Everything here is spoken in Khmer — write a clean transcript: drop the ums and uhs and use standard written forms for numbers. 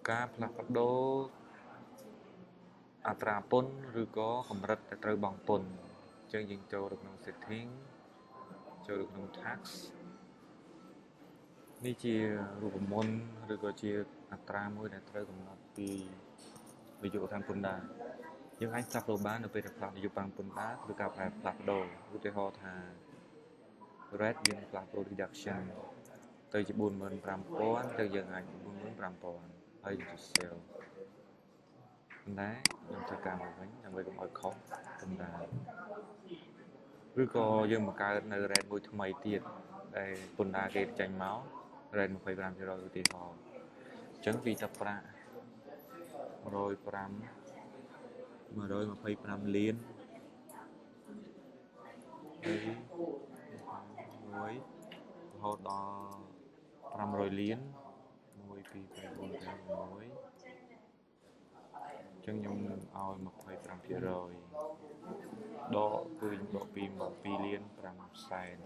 ការផ្លាស់ប្ដូរអត្រាពន្ធឬក៏កម្រិតដែលត្រូវបង់ពន្ធអញ្ចឹងយើងចូលទៅក្នុង setting ចូលទៅក្នុង tax នេះជារូបមន្តឬក៏ជាអត្រាមួយដែលត្រូវកំណត់ពីនាយកដ្ឋានពន្ធដារយើងអាចផ្លាស់ប្ដូរបាននៅពេលដែលផ្លាស់នាយកដ្ឋានពន្ធដារឬការផ្លាស់ប្ដូរឧទាហរណ៍ថា rate យើងផ្លាស់ប្ដូរ deduction ទៅជា45000ទៅយើងអាច45000ហើយយើង save ប៉ុន្តែខ្ញុំធ្វើការមកវិញដើម្បីកុំឲ្យខុសពន្ធដារឬក៏យើងបង្កើតនៅ rate មួយថ្មីទៀតដែលពន្ធដារគេចេញមក rate 25%ឧទាហរណ៍អញ្ចឹងពីទឹកប្រាក់105 125លាន1រហូតដល់500លាន1 2 3 4 5 6អញ្ចឹងខ្ញុំនឹងឲ្យ25%ដកគឺខ្ញុំដកពី2លាន5សែន